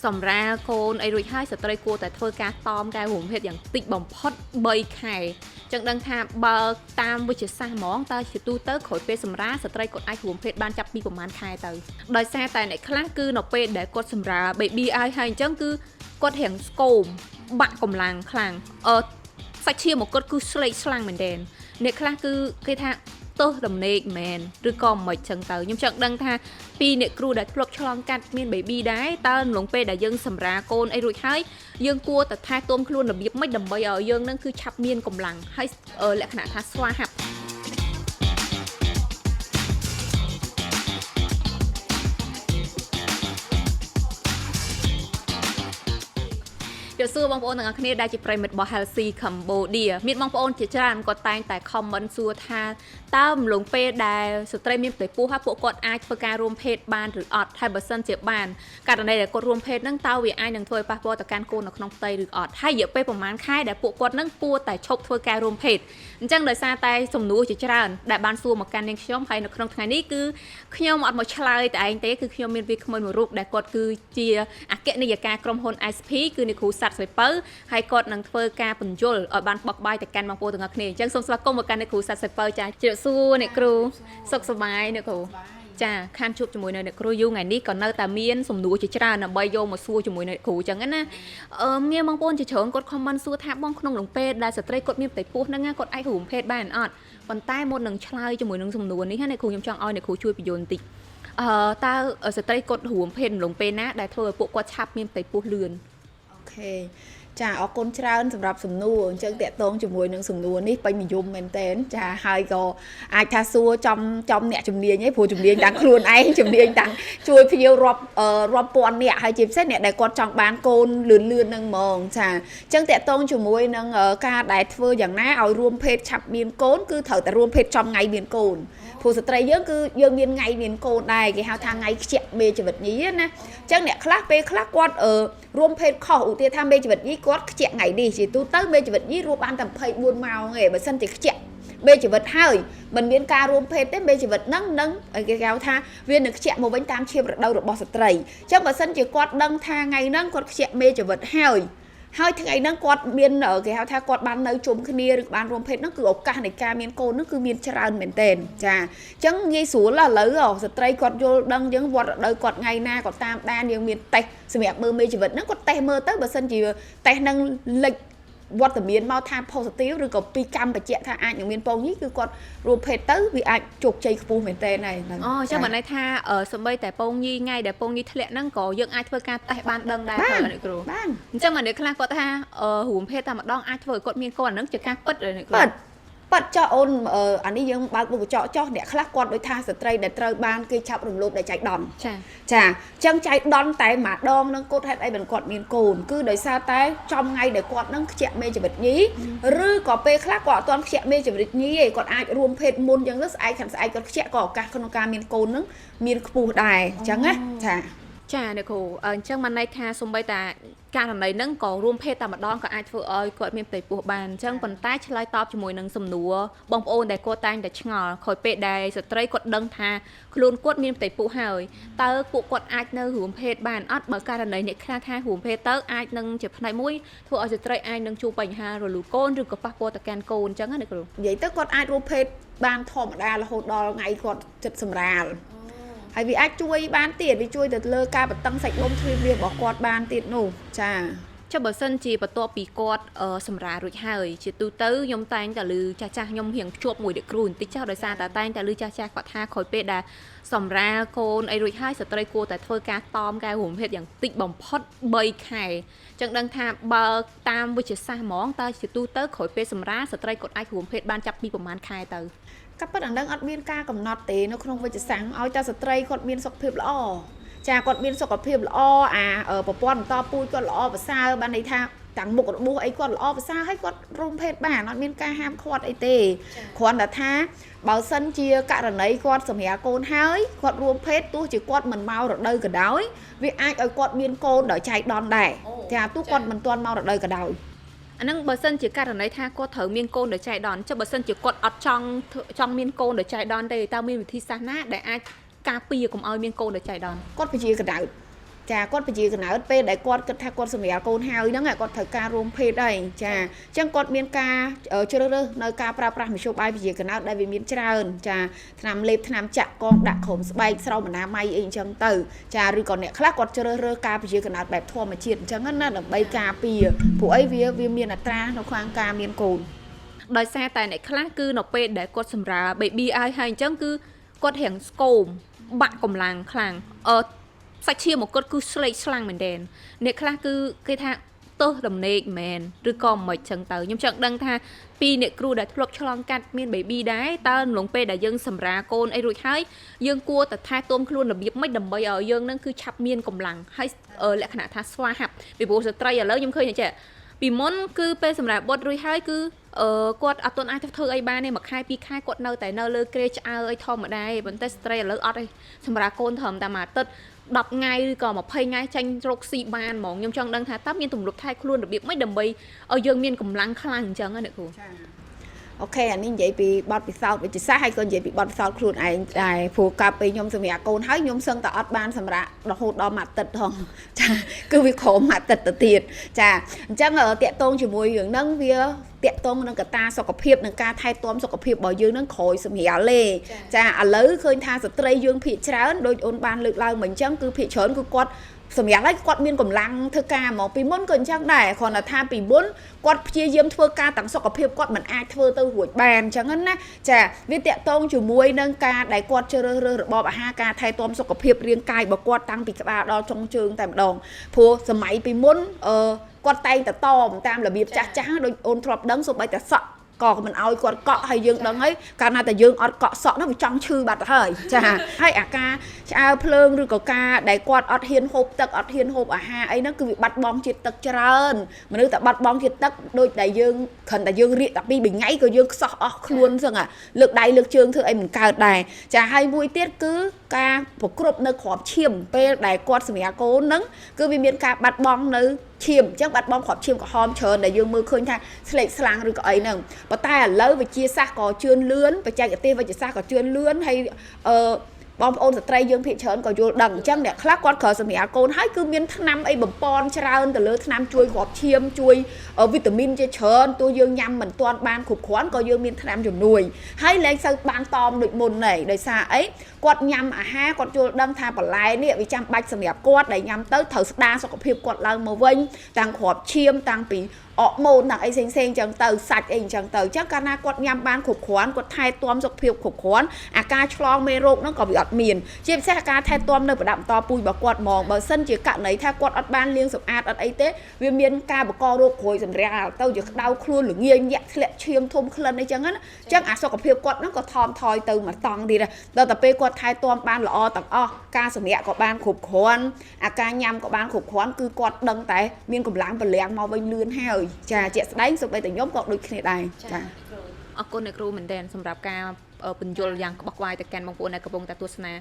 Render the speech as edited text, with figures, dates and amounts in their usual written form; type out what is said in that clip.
សម្រាលកូនអីរួចហើយស្ត្រីគួរតែធ្វើការតមការរួមភេទយ៉ាងតិចបំផុត3ខែចឹងដឹងថាបើតាមវិទ្យាសាស្ត្រហ្មងតើជាទូទៅក្រោយពេលសម្រាលស្ត្រីគាត់អាចរួមភេទបានចាប់ពីប្រហែលខែទៅដោយសារតែអ្នកខ្លះគឺនៅពេលដែលគាត់សម្រាល baby ឲ្យហើយអញ្ចឹងគឺគាត់រៀងស្គមបាក់កម្លាំងខ្លាំងអឺសាច់ឈាមមកគាត់គឺស្លេកស្លាំងមែនទែនអ្នកខ្លះគឺគេថាទើសដំណេកមែនឬក៏មិនចឹងទៅខ្ញុំចង់ដឹងថាពីអ្នកគ្រូដែលធ្លាប់ឆ្លងកាត់មាន baby ដែរតើក្នុងពេលដែលយើងសម្រាលកូនអីរួចហើយយើងគួរតែថែទាំខ្លួនរបៀបម៉េចដើម្បីឲ្យយើងនឹងគឺឆាប់មានកម្លាំងហើយលក្ខណៈថាស្វាហាប់ជម្រាបសួរបងប្អូនទាំងអស់គ្នាដែលជាប្រិយមិត្តរបស់ Healthy Cambodia មានបងប្អូនជាច្រើនគាត់តែងតែ comment សួរថាតើអំឡុងពេលដែលស្ត្រីមានផ្ទៃពោះហើយពួកគាត់អាចធ្វើការរួមភេទបានឬអត់ហើយបើសិនជាបានករណីដែលគាត់រួមភេទហ្នឹងតើវាអាចនឹងធ្វើឲ្យប៉ះពាល់ទៅកាន់កូននៅក្នុងផ្ទៃឬអត់ហើយរយៈពេលប្រហែលខែដែលពួកគាត់ហ្នឹងគួរតែឈប់ធ្វើការរួមភេទអញ្ចឹងដោយសារតែសំណួរជាច្រើនដែលបានសួរមកកាន់នាងខ្ញុំហើយនៅក្នុងថ្ងៃនេះគឺខ្ញុំអត់មកឆ្លើយតែឯងទេគឺខ្ញុំមានវាគ្មិនមួយរូបដែលគាត់គឺជាអគ្គនាយិកាក្រុមហ៊ុន SP គឺអ្នកគ្រូស័តស្រីពៅហើយគាត់នឹងធ្វើការពន្យល់ឲ្យបានបោះបាយទៅកាន់បងប្អូនទាំងអស់គ្នាអញ្ចឹងសូមស្វាគមន៍មកកាន់អ្នកគ្រូស័តស្រីពៅចាជម្រាបសួរអ្នកគ្រូសុខសប្បាយអ្នកគ្រូចាខានជួបជាមួយនៅអ្នកគ្រូយូរថ្ងៃនេះក៏នៅតែមានសំណួរជាច្រើនដើម្បីយកមកសួរជាមួយអ្នកគ្រូអញ្ចឹងណាអឺមានបងប្អូនជាច្រើនគាត់ comment សួរថាបងក្នុងលំពេដែលស្ត្រីគាត់មានផ្ទៃពោះហ្នឹងណាគាត់អាចរួមភេទបានអត់ប៉ុន្តែមុននឹងឆ្លើយជាមួយនឹងសំណួរនេះណាអ្នកគ្រូខ្ញុំចង់ឲ្យអ្នកគ្រូជួយពន្យល់បន្តិចអឺតើស្ត្រីគាត់រួមភេទអំឡុងពេលណាដែលធ្វើឲ្យពួកគាត់ឆាប់មានផ្ទៃពោះលឿន OK ចាអរគុណច្រើនសម្រាប់សំណួរអញ្ចឹងតាក់ទងជាមួយនឹងសំណួរនេះពេញនិយមមែនតើចាហើយក៏អាចថាសួរចំចំអ្នកជំនាញឯងព្រោះជំនាញតាំងខ្លួនឯងជំនាញតាំងជួយភ្ញៀវរាប់រាប់ពាន់អ្នកហើយជាពិសេសអ្នកដែលគាត់ចង់បានកូនលឿនលឿននឹងហ្មងចាអញ្ចឹងតាក់ទងជាមួយនឹងការដែលធ្វើយ៉ាងណាឲ្យរួមភេទឆាប់មានកូនគឺត្រូវតែរួមភេទចំថ្ងៃមានកូនព្រោះស្ត្រីយើងគឺយើងមានថ្ងៃមានកូនដែរគេហៅថាថ្ងៃខ្ជាក់មេជីវិតញីណាអញ្ចឹងអ្នកខ្លះពេលខ្លះគាត់រួមភេទខុសឧទាហរណ៍ថាមេជីវិតញីគាត់ខ្ជាក់ថ្ងៃនេះជាទូទៅមេជីវិតញីរួមបានតែ24ម៉ោងឯងបើសិនជាខ្ជាក់មេជីវិតហើយមិនមានការរួមភេទទេមេជីវិតហ្នឹងនឹងគេហៅថាវានឹងខ្ជាក់មកវិញតាមឈាមរដូវរបស់ស្ត្រីអញ្ចឹងបើសិនជាគាត់ដឹងថាថ្ងៃហ្នឹងគាត់ខ្ជាក់មេជីវិតហើយហើយថ្ងៃហ្នឹងគាត់មានគេហៅថាគាត់បាននៅជុំគ្នាឬបានរួមភេទហ្នឹងគឺឱកាសនៃការមានកូនហ្នឹងគឺមានច្រើនមែនទែនចាអញ្ចឹងងាយស្រួលឥឡូវស្ត្រីគាត់យល់ដឹងយើងវត្តរដូវគាត់ថ្ងៃណាគាត់តាមដានយើងមានតេស្តសម្រាប់មើលមេជីវិតហ្នឹងគាត់តេស្តមើលទៅបើសិនជាតេស្តហ្នឹងលេចវត្តមានមកថា positive ឬក៏ពីកម្មបញ្ជាក់ថាអាចនឹងមានពងញីគឺគាត់រួមភេទទៅវាអាចជោគជ័យខ្ពស់មែនទែនហើយហ្នឹង អូចាំមិនន័យថាសំបីតែពងញីថ្ងៃដែលពងញីធ្លាក់ហ្នឹងក៏យើងអាចធ្វើការតេស្តបានដឹងដែរអ្នកគ្រូ បាន អញ្ចឹងមនុស្សខ្លះគាត់ថារួមភេទតែម្ដងអាចធ្វើឲ្យគាត់មានកូនអាហ្នឹងជាការពិតទេអ្នកគ្រូ ប៉ិតប៉ិតចោះអូនអានេះយើងបើកមុខកញ្ចក់ចោះអ្នកខ្លះគាត់ដូចថាស្ត្រីដែលត្រូវបានគេឆាប់រំលោភដោយចៃដន្យ ចា ចាអញ្ចឹងចៃដន្យតែម្ដងនឹងគាត់ហេតុអីមិនគាត់មានកូនគឺដោយសារតែចំថ្ងៃដែលគាត់នឹងខ្ជាក់មេជីវិតញីឬក៏ពេលខ្លះគាត់អត់ទាន់ខ្ជាក់មេជីវិតញីទេគាត់អាចរួមភេទមុនអញ្ចឹងទៅស្អែកខាងស្អែកគាត់ខ្ជាក់ក៏ឱកាសក្នុងការមានកូននឹងមានខ្ពស់ដែរអញ្ចឹងណាចា ចាអ្នកគ្រូអញ្ចឹងមិនន័យថាសំបីតាករណីហ្នឹងក៏រួមភេទតែម្ដងក៏អាចធ្វើឲ្យគាត់មានផ្ទៃពោះបានអញ្ចឹងប៉ុន្តែឆ្លើយតបជាមួយនឹងសំណួរបងប្អូនដែលគាត់តែងតែឆ្ងល់ក្រោយពេលដែលស្ត្រីគាត់ដឹងថាខ្លួនគាត់មានផ្ទៃពោះហើយតើពួកគាត់អាចនៅរួមភេទបានអត់បើករណីអ្នកខ្លះថារួមភេទទៅអាចនឹងជាផ្នែកមួយធ្វើឲ្យស្ត្រីអាចនឹងជួបបញ្ហារលូកូនឬក៏ប៉ះពាល់ទៅកាន់កូនអញ្ចឹងណាអ្នកគ្រូ និយាយទៅគាត់អាចរួមភេទបានធម្មតារហូតដល់ថ្ងៃគាត់ចិត្តសម្រាលហើយវាអាចជួយបានទៀតវាជួយទៅលើការបន្តឹងសាច់ដុំទ្វារវារបស់គាត់បានទៀតនោះចា ចុះបើសិនជាបន្ទាប់ពីគាត់សម្រាលរួចហើយជាទូទៅខ្ញុំតែងតែឮចាស់ចាស់ខ្ញុំរៀងភ្ជាប់មួយអ្នកគ្រូបន្តិចចុះដោយសារតែតែងតែឮចាស់ចាស់គាត់ថាក្រោយពេលដែលសម្រាលកូនអីរួចហើយស្ត្រីគួរតែធ្វើការតមការរួមភេទយ៉ាងតិចបំផុត3ខែចឹងដឹងថាបើតាមវិទ្យាសាស្ត្រហ្មងតើជាទូទៅក្រោយពេលសម្រាលស្ត្រីគាត់អាចរួមភេទបានចាប់ពីប្រហែលខែទៅ ក៏ប៉ុន្តែអានឹងអត់មានការកំណត់ទេនៅក្នុងវិទ្យាសាស្ត្រឲ្យតែស្ត្រីគាត់មានសុខភាពល្អចាគាត់មានសុខភាពល្អអាប្រព័ន្ធបន្តពូជគាត់ល្អប្រសើរបានន័យថាទាំងមុខរបួសអីគាត់ល្អប្រសើរហើយគាត់រួមភេទបានអត់មានការហាមឃាត់អីទេគ្រាន់តែថាបើសិនជាករណីគាត់សម្រាលកូនហើយគាត់រួមភេទទោះជាគាត់មិនមករដូវក៏ដោយវាអាចឲ្យគាត់មានកូនដោយចៃដន្យដែរចាទោះគាត់មិនទាន់មករដូវក៏ដោយ អាហ្នឹងបើសិនជាករណីថាគាត់ត្រូវមានកូនដោយចៃដន្យចុះបើសិនជាគាត់អត់ចង់ចង់មានកូនដោយចៃដន្យទេតើមានវិធីសាស្ត្រណាដែលអាចការពារកុំឲ្យមានកូនដោយចៃដន្យ គាត់ពជាកដៅ ចាគាត់ពជាកំណើតពេលដែលគាត់គិតថាគាត់សម្រាលកូនហើយហ្នឹងគាត់ត្រូវការរួមភេទហើយចាអញ្ចឹងគាត់មានការជ្រើសរើសនៅការប្រើប្រាស់មធ្យោបាយពជាកំណើតដែលវាមានច្រើនចាថ្នាំលេបថ្នាំចាក់កងដាក់ក្រោមស្បែកស្រោមអនាម័យអីអញ្ចឹងទៅចាឬក៏អ្នកខ្លះគាត់ជ្រើសរើសការពជាកំណើតបែបធម្មជាតិអញ្ចឹងណាដើម្បីការពារព្រោះអីវាមានអត្រានៅខាងការមានកូន ដោយសារតែអ្នកខ្លះគឺនៅពេលដែលគាត់សម្រាល baby ឲ្យហើយអញ្ចឹងគឺគាត់រៀងស្គមបាក់កម្លាំងខ្លាំងអឺសាច់ឈាមមកគាត់គឺស្លេកស្លាំងមែនទែនអ្នកខ្លះគឺគេថាទើសដំណេកមែនឬក៏មិនចឹងទៅខ្ញុំចង់ដឹងថាពីអ្នកគ្រូដែលធ្លាប់ឆ្លងកាត់មាន baby ដែរតើក្នុងពេលដែលយើងសម្រាលកូនអីរួចហើយយើងគួរតែថែទាំខ្លួនរបៀបម៉េចដើម្បីឲ្យយើងនឹងគឺឆាប់មានកម្លាំងហើយលក្ខណៈថាស្វាហាប់ពីព្រោះស្ត្រីឥឡូវខ្ញុំឃើញតែចេះពីមុនគឺពេលសម្រាប់បុត្ររួចហើយគឺអឺគាត់អត់ទាន់អាចធ្វើអីបានទេមួយខែពីរខែគាត់នៅតែនៅលើគ្រែឆ្អើអីធម្មតាឯងប៉ុន្តែស្ត្រីឥឡូវអត់ទេសម្រាប់កូនត្រឹមតែមួយអាទិត្យ10ថ្ងៃឬក៏20ថ្ងៃចាញ់រកស៊ីបានហ្មងខ្ញុំចង់ដឹងថាតើមានទម្លាប់ថែខ្លួនរបៀបម៉េចដើម្បីឲ្យយើងមានកម្លាំងខ្លាំងអញ្ចឹងណាអ្នកគ្រូ ចា OK អានេះនិយាយពីបទពិសោធន៍វិទ្យាសាស្ត្រហើយក៏និយាយពីបទពិសោធន៍ខ្លួនឯងដែរព្រោះកាលពេលខ្ញុំសម្រាប់កូនហើយខ្ញុំសឹងតែអត់បានសម្រាប់រហូតដល់មួយអាទិត្យហងចាគឺវាក្រោមមួយអាទិត្យទៅទៀតចាអញ្ចឹងតាក់ទងជាមួយរឿងហ្នឹងវាតាក់ទងនឹងកត្តាសុខភាពនិងការថែទាំសុខភាពរបស់យើងនឹងក្រោយសម្រាលទេចាឥឡូវឃើញថាស្ត្រីយើងភាគច្រើនដូចអូនបានលើកឡើងមកអញ្ចឹងគឺភាគច្រើនគឺគាត់សម្រាប់ហើយគាត់មានកម្លាំងធ្វើការហ្មងពីមុនក៏អញ្ចឹងដែរគ្រាន់តែថាពីមុនគាត់ព្យាយាមធ្វើការទាំងសុខភាពគាត់មិនអាចធ្វើទៅរួចបានអញ្ចឹងណាចាវាតាក់ទងជាមួយនឹងការដែលគាត់ជ្រើសរើសរបបអាហារការថែទាំសុខភាពរាងកាយរបស់គាត់តាំងពីក្បាលដល់ចុងជើងតែម្ដងព្រោះសម័យពីមុនអឺគាត់តែងតែតមតាមរបៀបចាស់ចាស់ដូចអូនធ្លាប់ដឹងសូម្បីតែសក់ក៏មិនឲ្យគាត់កក់ហើយយើងដឹងហើយកាលណាតែយើងអត់កក់សក់នោះវាចង់ឈឺបាត់ទៅហើយចាហើយអាការឆ្អើភ្លើងឬក៏ការដែលគាត់អត់ហ៊ានហូបទឹកអត់ហ៊ានហូបអាហារអីហ្នឹងគឺវាបាត់បង់ជាតិទឹកច្រើនមនុស្សតែបាត់បង់ជាតិទឹកដូចដែលយើងគ្រាន់តែយើងរៀកតែពីរថ្ងៃក៏យើងខ្សោះអស់ខ្លួនសឹងអាលើកដៃលើកជើងធ្វើអីមិនកើតដែរចាហើយមួយទៀតគឺការប្រគ្រប់នៅគ្រាប់ឈាមពេលដែលគាត់សម្រាលកូនហ្នឹងគឺវាមានការបាត់បង់នៅឈាមអញ្ចឹងបាត់បង់គ្រាប់ឈាមក្រហមច្រើនដែលយើងមើលឃើញថាស្លេកស្លាំងឬក៏អីហ្នឹងប៉ុន្តែឥឡូវវិទ្យាសាស្ត្រក៏ជឿនលឿនបច្ចេកទេសវិទ្យាសាស្ត្រក៏ជឿនលឿនហើយអឺបងប្អូនស្ត្រីយើងភាគច្រើនក៏យល់ដឹងអញ្ចឹងអ្នកខ្លះគាត់ក្រសម្រាប់កូនហើយគឺមានថ្នាំអីបំពន់ច្រើនទៅលើថ្នាំជួយគ្រាប់ឈាមជួយវីតាមីនជាច្រើនទោះយើងញ៉ាំមិនទាន់បានគ្រប់គ្រាន់ក៏យើងមានថ្នាំជំនួយហើយលែងសូវបានតមដូចមុនដែរដោយសារអីគាត់ញ៉ាំអាហារគាត់យល់ដឹងថាបន្លែនេះវាចាំបាច់សម្រាប់គាត់ដែលញ៉ាំទៅត្រូវស្ដារសុខភាពគាត់ឡើងមកវិញតាំងគ្រាប់ឈាមតាំងពីអរម៉ូនតាំងអីផ្សេងផ្សេងចឹងទៅសាច់អីចឹងទៅចឹងកាលណាគាត់ញ៉ាំបានគ្រប់គ្រាន់គាត់ថែទាំសុខភាពគ្រប់គ្រាន់អាការឆ្លងមេរោគហ្នឹងក៏វាអត់មានជាពិសេសការថែទាំនៅប្រដាប់បន្តពូជរបស់គាត់ហ្មងបើសិនជាករណីថាគាត់អត់បានលាងសម្អាតអត់អីទេវាមានការបង្ករោគក្រួយសម្រាលទៅជាក្តៅខ្លួនល្ងាញាក់ធ្លាក់ឈាមធំក្លិនអីចឹងណាចឹងអាសុខភាពគាត់ហ្នឹងក៏ថមថយទៅមួយតង់ទៀតដល់តែពេលគាត់ថែទាំបានល្អទាំងអស់ការសម្រាកក៏បានគ្រប់គ្រាន់អាការញ៉ាំក៏បានគ្រប់គ្រាន់គឺគាត់ដឹងតែមានកម្លាំងពលំមកវិញលឿនហើយចាជាក់ស្ដែងសូម្បីតែខ្ញុំក៏ដូចគ្នាដែរចា អរគុណអ្នកគ្រូមែនទែនសម្រាប់ការពន្យល់យ៉ាងក្បោះក្បាយទៅកាន់បងប្អូនដែលកំពុងតែទស្សនា។